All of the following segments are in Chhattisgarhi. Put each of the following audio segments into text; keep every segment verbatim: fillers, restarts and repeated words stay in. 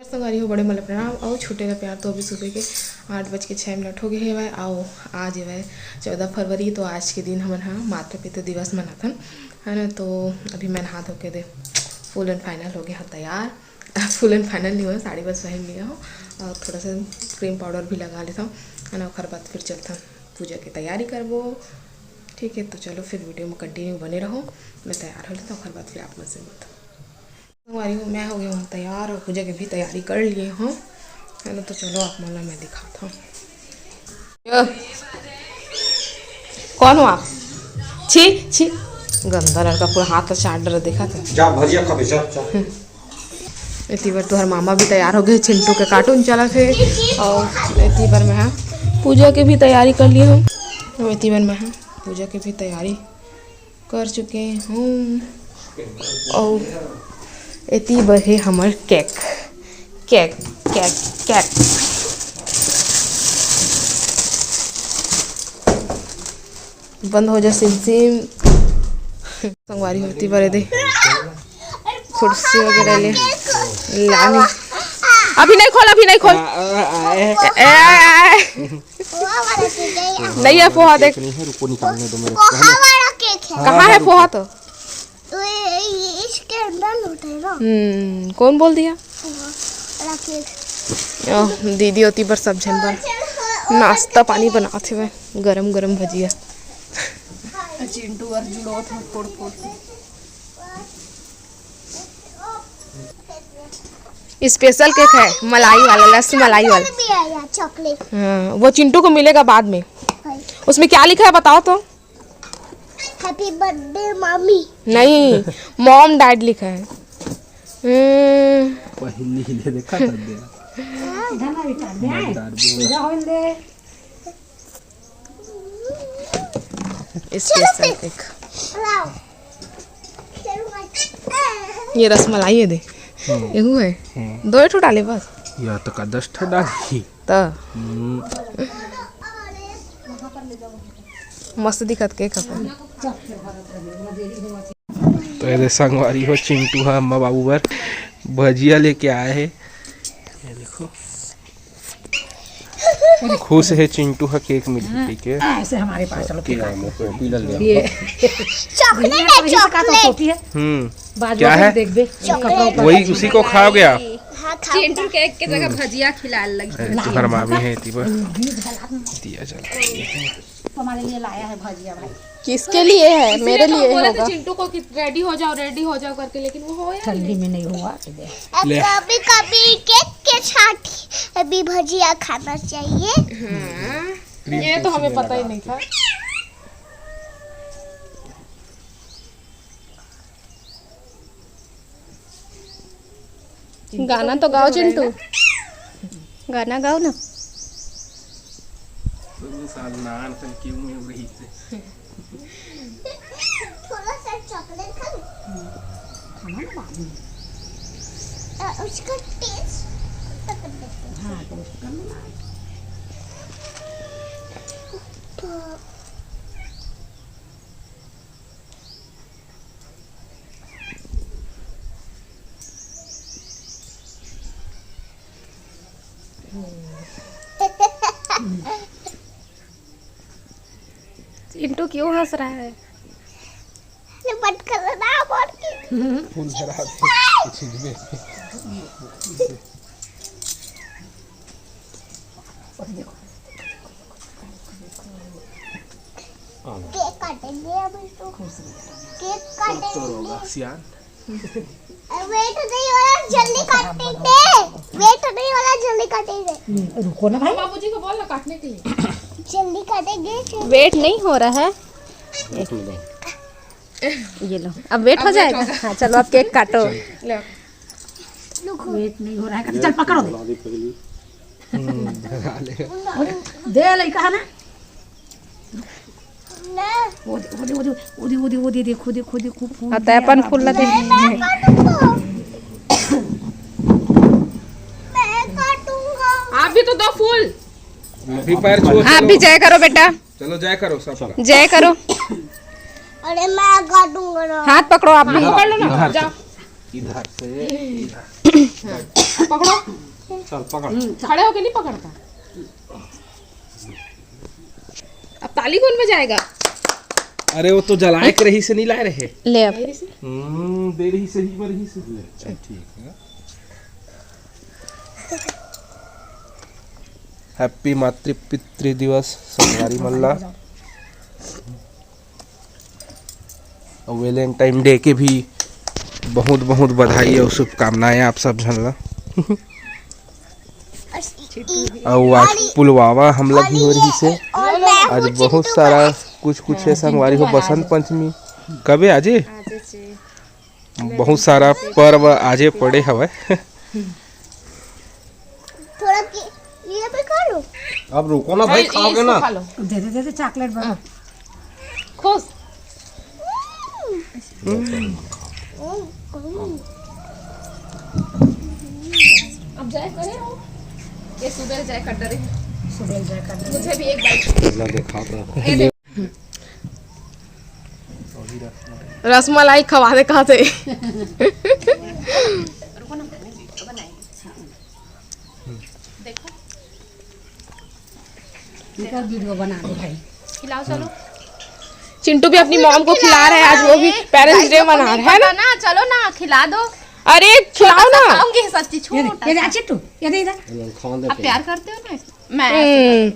संगवारी हो, बड़े मन ल प्रणाम। अउ छोटे ल प्यार। तो अभी सुबह के आठ बज के छः मिनट हो गए हवय। अउ आज हवय चौदह फरवरी, तो आज के दिन हमन ह मातृ पितृ दिवस मनाथन, है ना। तो अभी मैं नहा धो के दे full and final हो गया हूँ तैयार। Full and final नहीं हुआ, साड़ी बस पहन लिया हूँ और थोड़ा सा cream powder भी लगा लेता हूँ, है ना। ओखर बाद फिर चलता हूँ पूजा की तैयारी करबो। ठीक है, तो चलो फिर video में continue बने रहो। मैं तैयार हो लेता हूँ, ओखर बाद फिर आप मन से मिलता हूँ। संगवारी हो, मैं हो गया हूँ तैयार और पूजा की भी तैयारी कर लिए हूँ, है ना। तो चलो आप मन ला मैं दिखाता हूँ। यो, कौन हो आप? छी, छी, गंदा लड़का, पूरा हाथ ला चाट डरा, देखा था। जा भजिया खाबे, जा, जा। एती बर तुहर मामा भी तैयार हो गए, चिंटू के cartoon चलत हे। और एती बर मैं हा पूजा के भी तैयारी कर लिए हूँ। और एती बर मैं हा पूजा के भी तैयारी कर चुके हूँ। और एती बर हे हमर cake, cake, cake, cake। बंद हो जा सिम सिम। संगवारी हो, एती बर दे कुर्सी वगैरह ले लाने। अभी नहीं खोल, अभी नहीं खोल। ए, ए, ए, ए। नहीं है पोहा, देख। नहीं है, रुको, निकालने दो मेरे को। पोहा वाला cake है। कहाँ है पोहा तो? तो ये, ये इसके अंदर होता है ना। हम्म, कौन बोल दिया? पोहा वाला cake। ओह, दीदी ओती बर सब झन बर नाश्ता पानी बनात हवे, गरम गरम भजिया। चिंटू और जुड़ो थे फोड़ फोड़ के। Special cake है, मलाई वाला, लस मलाई वाला। भी आया chocolate। हाँ, वो चिंटू को मिलेगा बाद में। हाँ। उसमें क्या लिखा है बताओ तो? Happy birthday mommy। नहीं, mom dad लिखा है। हम्म। पहली ले देखा था दे। इधर ना भी काट दे, आए। मजेदार बोला। पूजा होने दे। Special cake। लाओ। ये रसमलाई है दे। हम्म। एहू है। हम्म। दो ठो डाले बस। या तो का दस ठो डाली। त। हम्म। मस्त दिखत cake ह। तो ये दे संगवारी हो, चिंटू ह अम्मा बाबू बर भजिया लेके आए हे। ये देखो, खुश है चिंटू ह, cake मिली थी के। ऐसे हमारे पास चलो, cake। ये chocolate है, chocolate। हम्म। बाजू क्या है? देख बे। वही, उसी को खाओगे आप? हाँ, खाऊंगा। चिंटू cake के जगह भजिया खिलाए लगी। अरे, तुहर मामी है, एती बर दिया जला रही है। हमारे लिए लाया है भजिया भाई। किसके लिए है? मेरे लिए होगा। चिंटू को कि ready हो जाओ, ready हो जाओ करके, लेकिन वो हो या ठंडी में नहीं हुआ। ले। कभी कभी cake के साथ भी भजिया खाना चाहिए। हाँ, ये तो हमें पता ही नहीं था। गाना तो गाओ चिंटू, गाना गाओ ना। थोड़ा सा chocolate खा लो। खाना ना बाद में। अ, उसका taste पकड़ लेते हैं। हाँ, taste कर लो ना। तो चिंटू क्यों हंस रहा है? ये बंद कर ना, बोल के। फूल धरा दे, कुछ भी। Cake काटेंगे अभी तो। Cake काटेंगे। Wait नहीं हो रहा, जल्दी काटेंगे। Wait नहीं हो रहा, जल्दी काटेंगे। रुको ना भाई। बाबूजी को बोल ना काटने के लिए। जल्दी काटेंगे फिर। Wait नहीं हो रहा है। ये लो, अब wait हो जाएगा। हाँ, चलो, अब cake काटो। ले। Wait नहीं हो रहा है, चल पकड़ो। दे लइका है ना। वो दे, वो दे, वो दे, वो दे, वो दे, देखो, देखो, देखो, फूल आ, तै अपन फूल ला दे। आप भी तो दो फूल। अभी पैर छुओ, आप भी जय करो बेटा। चलो जय करो सबका। जय करो। अरे मैं काटूंगा ना। हाथ पकड़ो आप भी। पकड़ लो ना, इधर जाओ। इधर से, इधर। पकड़ो। चल, पकड़। खड़े होके नहीं पकड़ता। अब ताली कौन बजाएगा? अरे, वो तो जलाए के रही से नहीं लाए रहे। ले अब। हम्म, दे रही से ही, मर रही से। ले, चल, ठीक है। हैप्पी मातृ पितृ दिवस संगवारी मन ला। और वैलेंटाइन डे के भी बहुत बहुत बधाई और शुभकामनाएं आप सब झन ला। और आज पुलवामा हमला भी हो रही से। आज बहुत सारा कुछ कुछ है संगवारी हो, बसंत पंचमी कबे आजे, बहुत सारा पर्व आजे पड़े हवय। थोड़ा कि-, ये भी खा लो। अब रुको ना भाई, खाओगे ना? खा लो। दे दे, दे दे चॉकलेट बना। खुश। अब जाए करे हो? ये सुबह जाए कर डरे। सुबह जाए कर डरे। मुझे भी एक बाइट। ना देखा था। ये दे। रसमलाई खवा दे कहा थे। इधर वीडियो बना दे भाई। खिलाओ, चलो। चिंटू भी अपनी मॉम को खिला रहा है, आज वो भी पेरेंट्स डे मना रहा है ना। ना, चलो ना, खिला दो। अरे, खिलाओ ना। खाऊंगी सच्ची, ये दे, छोटा ये दे, सा। आ चिट्टू, ये दे इधर। आप प्यार करते हो ना? मैं हम्म,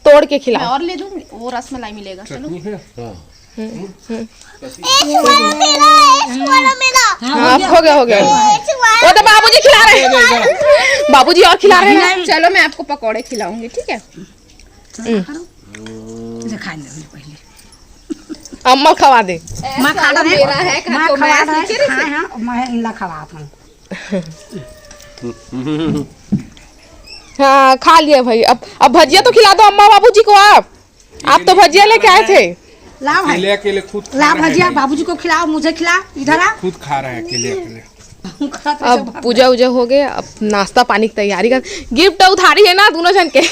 तोड़ के खिलाओ। मैं और ले दूंगी, वो रसमलाई मिलेगा। चलो। चटनी है? हाँ। हम्म, हम्म। एक वाला मेरा, एक वाला मेरा। हाँ, हो गया, हो गया। एक वाला वो तो बाबूजी खिला रहे हैं। बाबूजी और खिला रहे हैं। चलो, मैं आपको पकौड़े खिलाऊंगी, ठीक है? हम्म। ले, खा ले पहले। अम्मा खवा दे। मैं खा रहा है, मेरा है, मैं खवा रहा है, खाए हैं, मैं इनला खवा दूँ। हाँ, खा लिया भाई। अब, अब भजिया तो खिला दो अम्मा बाबूजी को आप। आप तो भजिया लेके आए थे। ला भाई। अकेले, अकेले खुद खा ला रहे हैं भजिया, भाई। बाबूजी को खिलाओ, मुझे खिला, इधर आ। खुद खा रहे हैं अकेले, अकेले। अब पूजा उजा हो गए, अब नाश्ता पानी की तैयारी कर, गिफ्ट उधारी है ना दोनों जन के।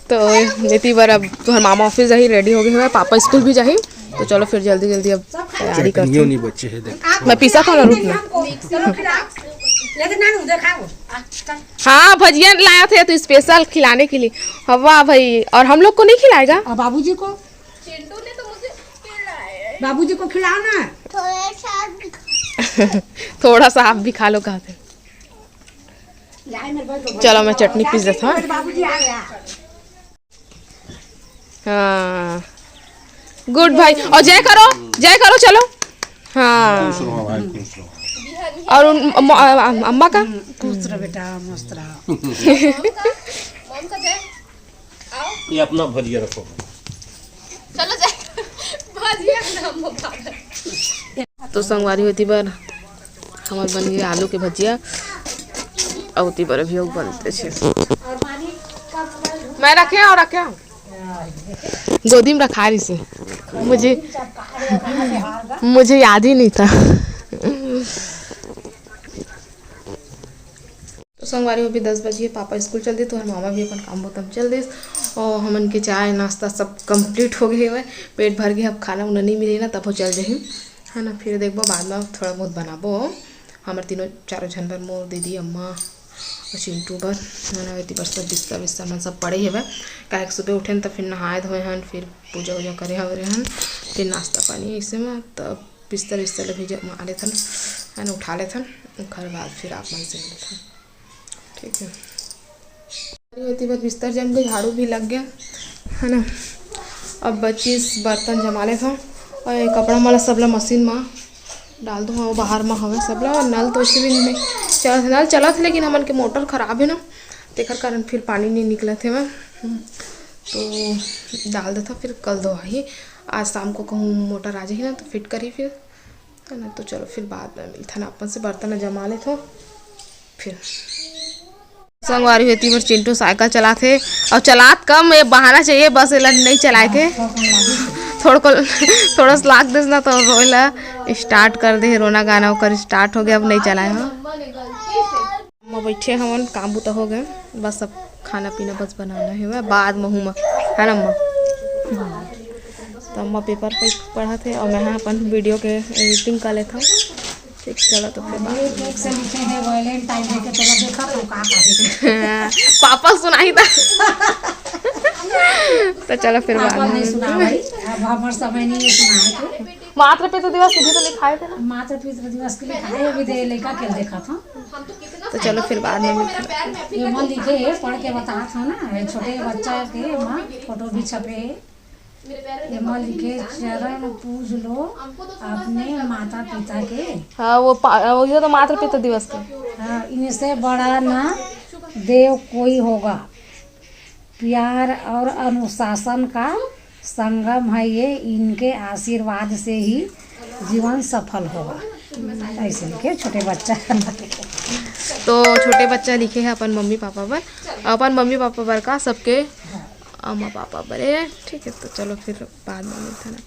तो एती बर अब तोहर मामा ऑफिस जाही, रेडी हो गए हुए, पापा स्कूल भी जाही। तो चलो फिर जल्दी जल्दी अब तैयारी करते चटनियों हैं। नहीं बचे है, देख। मैं पीसा था ना, रुक ना। चलो खिलाओ। ये तो नानू दिखाओ। हाँ, भजिया लाया थे तो स्पेशल खिलाने के लिए। हवा भाई, और हम लोग को नहीं खिलाएगा? और बाबूजी को? चिंटू ने तो मुझे खिलाया है। बाबूजी को खिलाओ ना। थोड़ा सा भी खा थोड़ा सा आप भी खा लो, कहा थे। चलो, मैं चटनी पीस देता हूँ। हाँ। गुड भाई। और जय करो, जय करो, चलो। हाँ। खुश रहो भाई, खुश रहो। और उन, अम-, अम-, अम्मा का? खुश रहो बेटा, मस्त रहो। ये अपना भजिया रखो। चलो, जय। भजिया ना, हम वो खा ले। तो संगवारी होती बार हमर बन गए आलू के भजिया, अउ ओती बर अभी अउ बनते छे। मैं रखे और रखे गोदी में रखा रही से, मुझे, मुझे याद ही नहीं था। तो संगवारी हो भी दस बजे पापा स्कूल चल दे, तो हर मामा भी अपन काम बोतम चल दे, और हमन के चाय नाश्ता सब कंप्लीट हो गए हुए, पेट भर गए। अब खाना उना नहीं मिले ना, तब हो चल जाही। है ना, फिर देखबो बाद में थोड़ा बहुत बनाबो हमर तीनों चारों झन बर, मोर दीदी, अम्मा और चिंटू बर, है ना। एती बर सब बिस्तर बिस्तर मन सब पड़े हवे, काहे कि सुबह उठेन त फिर नहाए धोए हन, फिर पूजा उजा करे हवे हन, फिर नाश्ता पानी ऐसे में, तब बिस्तर बिस्तर ले भी जमा लेथन, है ना, उठा लेथन, ओकर बाद फिर आप मन से मिलथन। ठीक है, एती बर बिस्तर जम के झाड़ू भी लग गया, है ना। अब बचिस बर्तन जमा लेथन, और ये कपड़ा मन ला सबला मशीन में डाल दो। हाँ, वो बाहर में हवे सबला, और नल तो वैसे भी नहीं चलत, नल चलत है, लेकिन हमन के मोटर खराब है ना, तेकर कारण फिर पानी नहीं निकलत है। हम्म, तो डाल देता, फिर कल धोआही। आज शाम को कहूँ मोटर आ जाही ना, तो फिट करी फिर, है ना। तो चलो, फिर बाद में मिलथन अपन से, बर्तन जमा लेथो फिर। संगवारी हो, एती बर चिंटू साइकिल चलाथे, और चलात कम, ये बहाना चाहिए बस, एला नहीं चलाए के। थोड़ा को, थोड़ा सा लाग देस ना, तो रोएला स्टार्ट कर दे, रोना गाना ओकर स्टार्ट हो गया, अब नहीं चलाए हो। अम्मा बैठे हवन, काम बुता हो गए, बस अब खाना पीना बस बनाना है, बाद में हूँ मैं, है ना अम्मा? तो अम्मा पेपर पे पढ़त हे और मैं अपन वीडियो के एडिटिंग कर लेता हूँ। चलो तो फिर ये केक से लिखे हैं वैलेंटाइन डे के, चलो देखा तो का का है। पापा सुनाई था। तो चलो फिर बाद पापा में नहीं सुना भाई, अब हमारे समय नहीं है सुनाए के। मातृ पितृ दिवस के भी तो लिखाए थे ना। मातृ पितृ दिवस के लिखाए, अभी दे लड़का के देखा था। तो चलो फिर बाद में मिलते हैं। ये मन लिखे है, पढ़ के बता था ना, ये छोटे बच्चा के माँ फोटो भी छपे है। ये मन लिखे, चरण पूज लो अपने माता पिता के। हाँ, वो पा-, वो ये तो मातृ पितृ दिवस के। हाँ, इनसे बड़ा ना देव कोई होगा। प्यार और अनुशासन का संगम है ये, इनके आशीर्वाद से ही जीवन सफल होगा। ऐसे लिखे छोटे बच्चा। तो छोटे बच्चा लिखे है अपन मम्मी पापा बर, अपन मम्मी पापा बर का, सबके अम्मा पापा बर है। ठीक है, तो चलो फिर बाद में मिलते हैं ना।